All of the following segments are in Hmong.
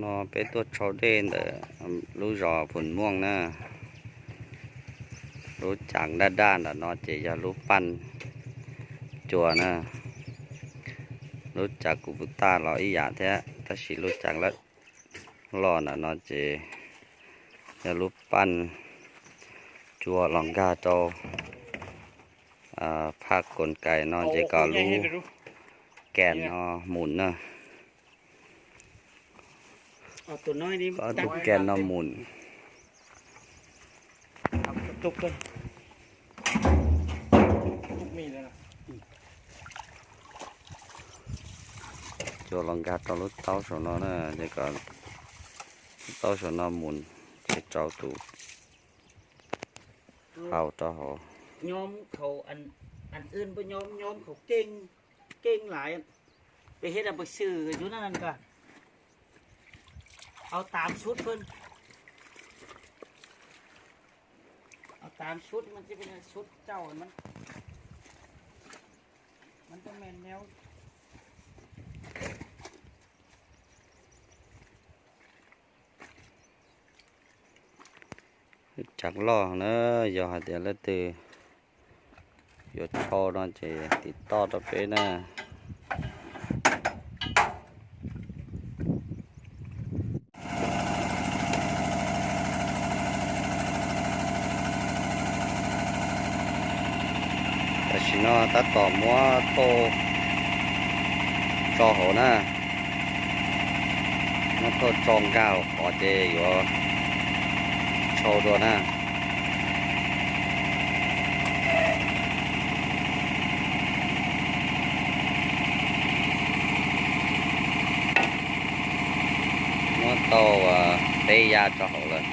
No peb tuaj tshau dej ntawm lub zos Phum Mooj na. Lub cav daj daj ntawm no ces yog lub paj cua na. Lub cav kuv pus taj los ib yam thiab, tab sis lub cav loj ntawm no ces yog lub paj cua los nkag rau phaj koos kais no ces kom lub kas no mus na. Kom lub kas no mus. Cua los nkag rau lub taub saum no na, ces kom lub taub saum no mus, ces rau tus hau rau hauv. Cav loj na, yog hais tias leej twg yuav tshau no ces tiv toj rau peb na. Tam sim no tab tom muab thauj tso hauv na, muab thauj tso nkag hauv qhov ces yuav tshau dua na. Muab tau peb yam tso hauv lawm.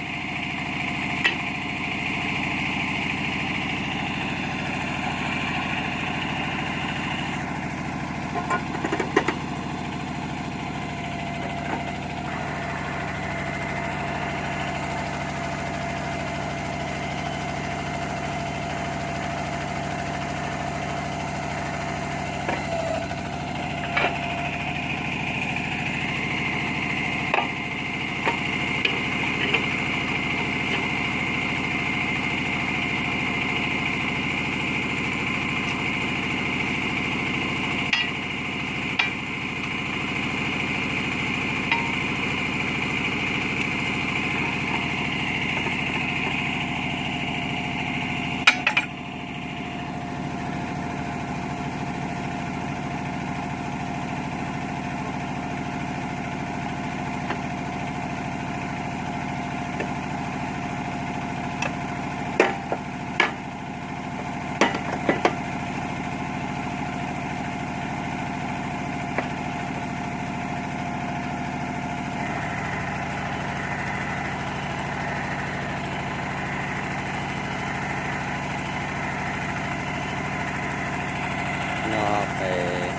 No peb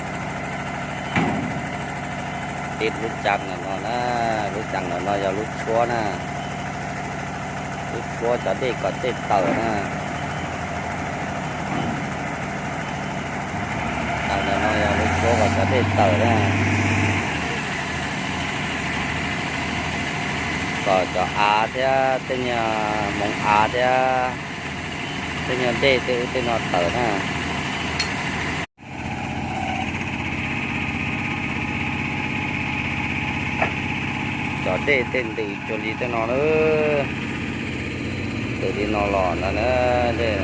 tib lub cav no no na, lub cav no no yog lub tshuab na, lub tshuab cov dej kom dej tawm na. Cav no no yog lub tshuab kom cov dej tawm na, kom cov av thiab tej nyuag hmoov av thiab tej nyuag dej tej ub tej no tawm na. Cov dej tej ntws cuag li tej no na, ntws li no los ntawd na, dej.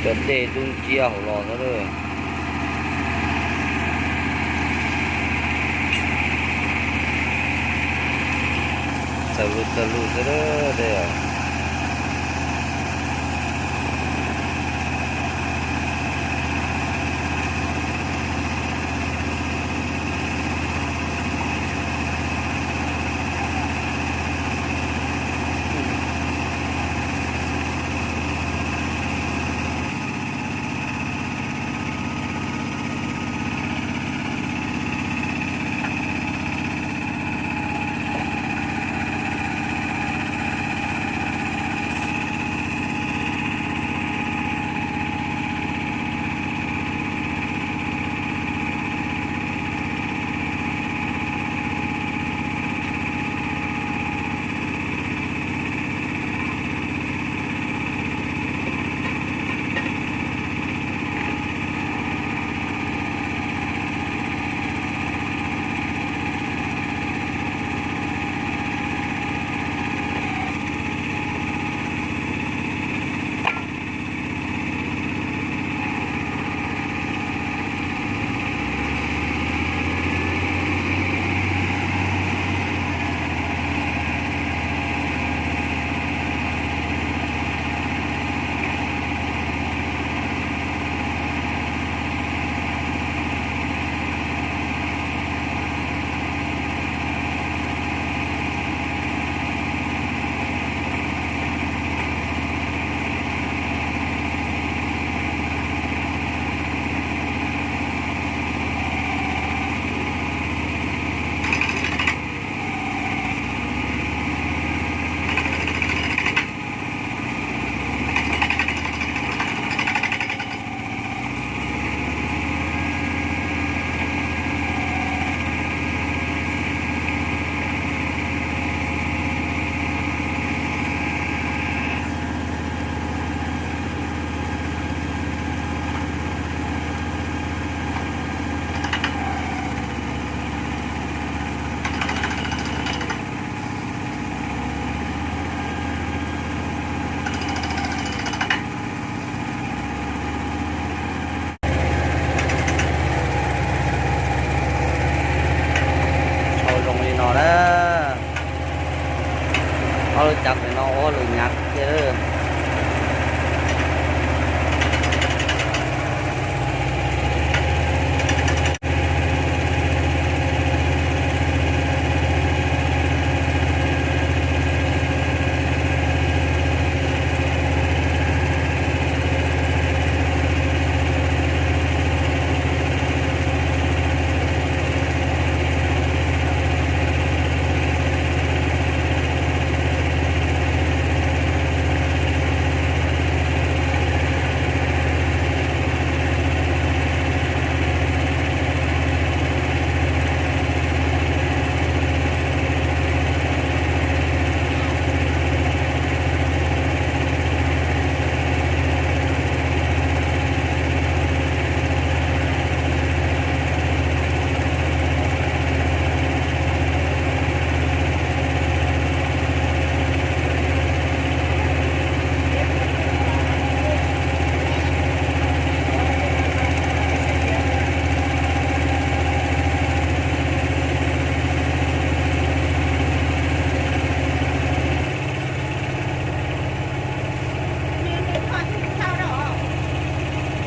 Cov dej dub nciab hauv los xwb. Txawg lug txawg lug xwb dej.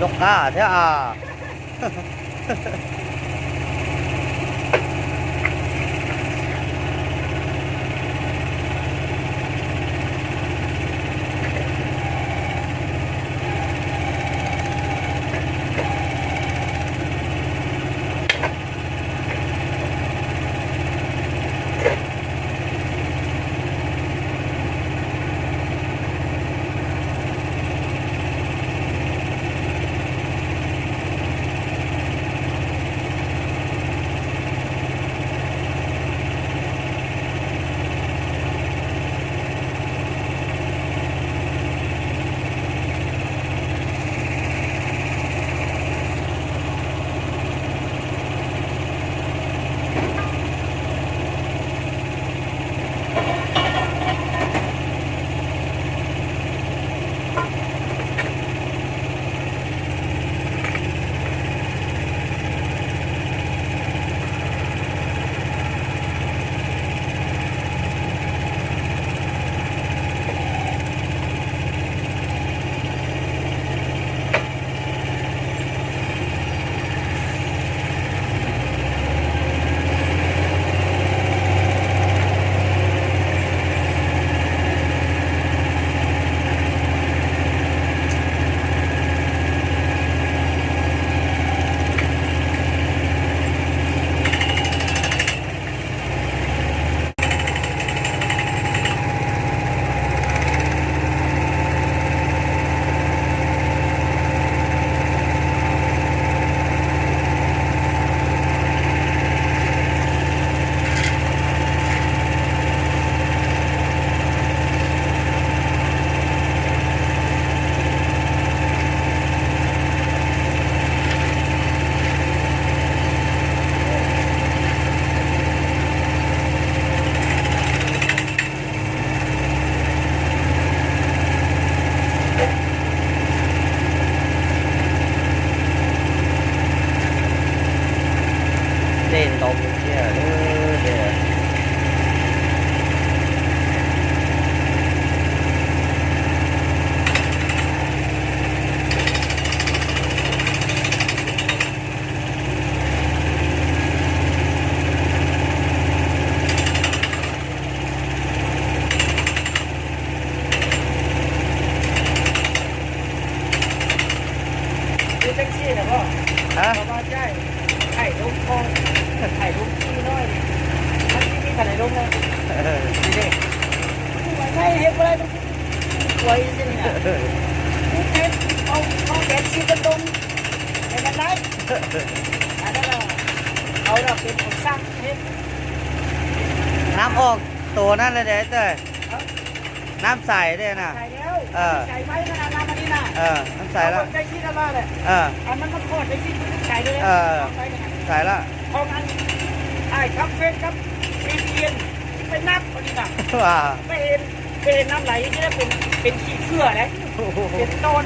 Rov qab thiab as. Dej ntau tiag. Hả? Thải đúng không? Thải đúng khi nói đi. Thải đúng này. Thải đúng này. Ui, thế, không, không kém chi cân đôn. Cái này đấy. Cái đó là, hầu là cái màu xanh hết. Nab ua tus na le de, nab xais de na. Nab xais lawm. Xais lawm. Aiครับเพื่อนครับ รีบเรียนไปนับเอาดีกว่า ไม่เห็น ไม่เห็นน้ำไหลอย่างนี้แล้วเป็น เป็นขี้เขื่อเลย เป็นต้น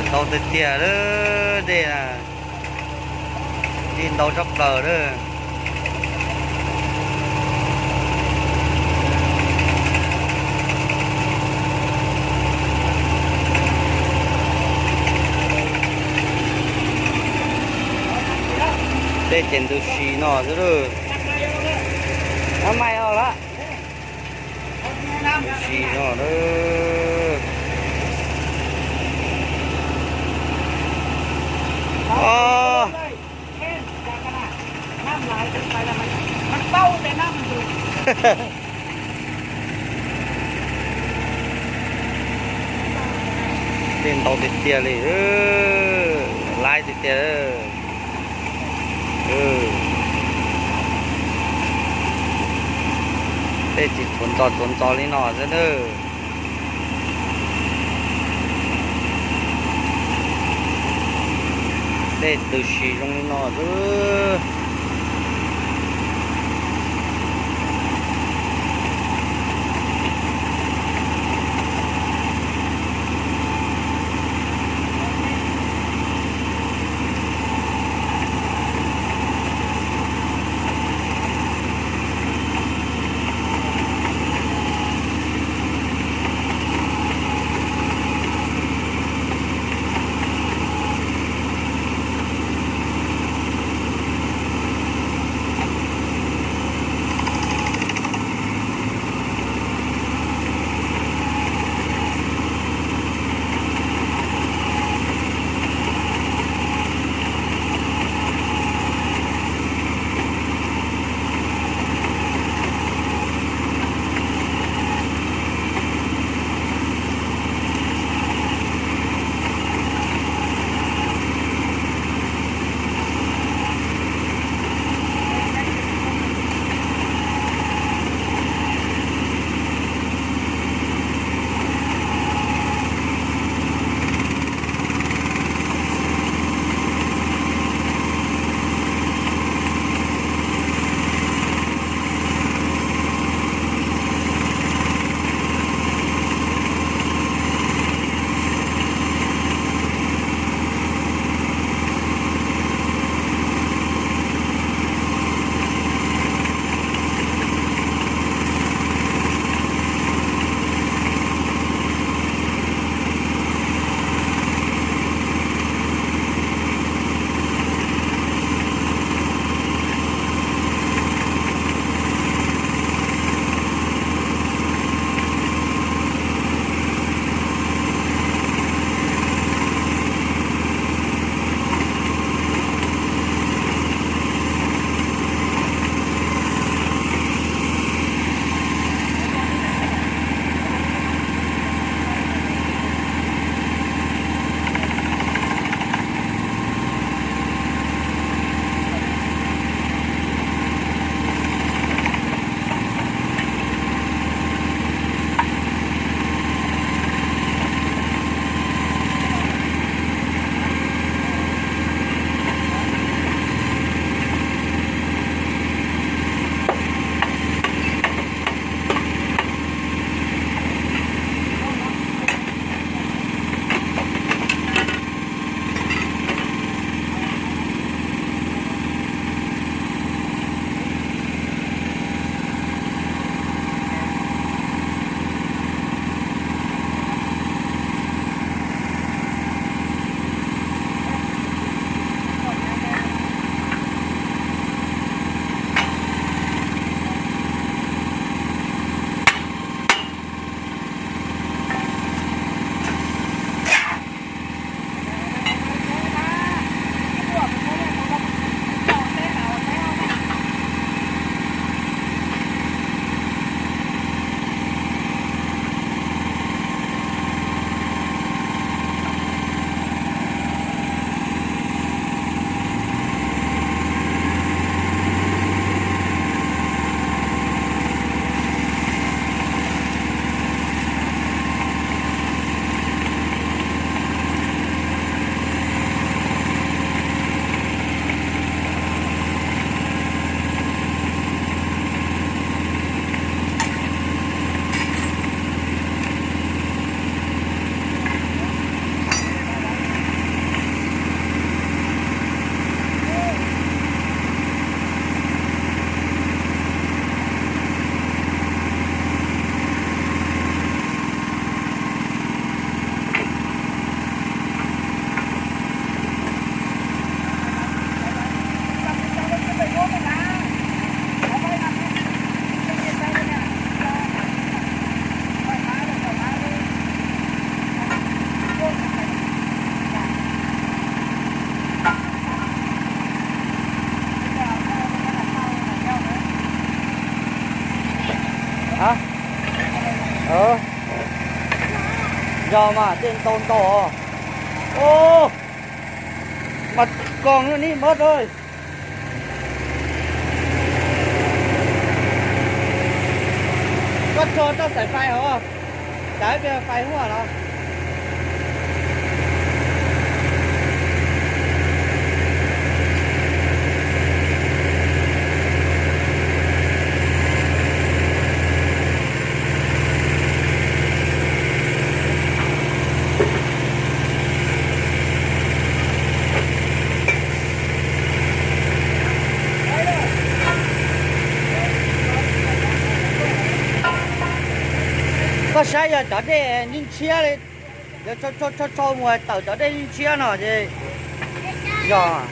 Ntau tiag tiag lawm dej na, dej ntau tshaj plaws lawm. Dej ces ntws si no xwb lawm. Nab mais os lawm. Ntws si no lawm. Os. Dej ntau tiag tiag li, laib tiag tiag. Dej tsis txhuav ntxo txhuav ntxo li no xwb nawb. Dej ntws si zoo li no xwb. Yog mas dej ntau ntau. Mas koos nib mab rau. Koj rho rau xaim fais hov, xav pia fais huaj los. Koj saib yog cov dej ntshiab li, yuav tshau tshau mus tawm cov dej ntshiab no ces yog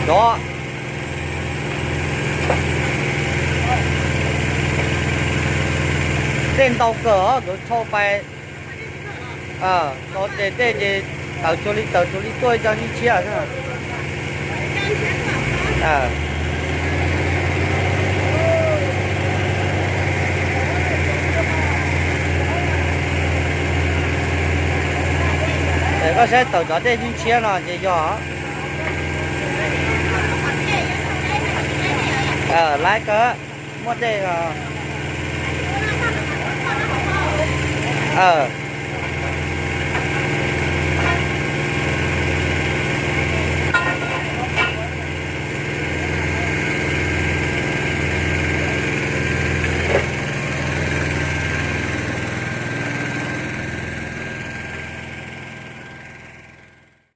cov dej ntau kawg os, nkawd tshau pais txog ces dej ces tawm tsuas li tawm tsuas li tuaj ib co ntshiab xwb. Koj saib tawm cov dej ntshiab no ces yog. Laiv kawg, muaj dej os.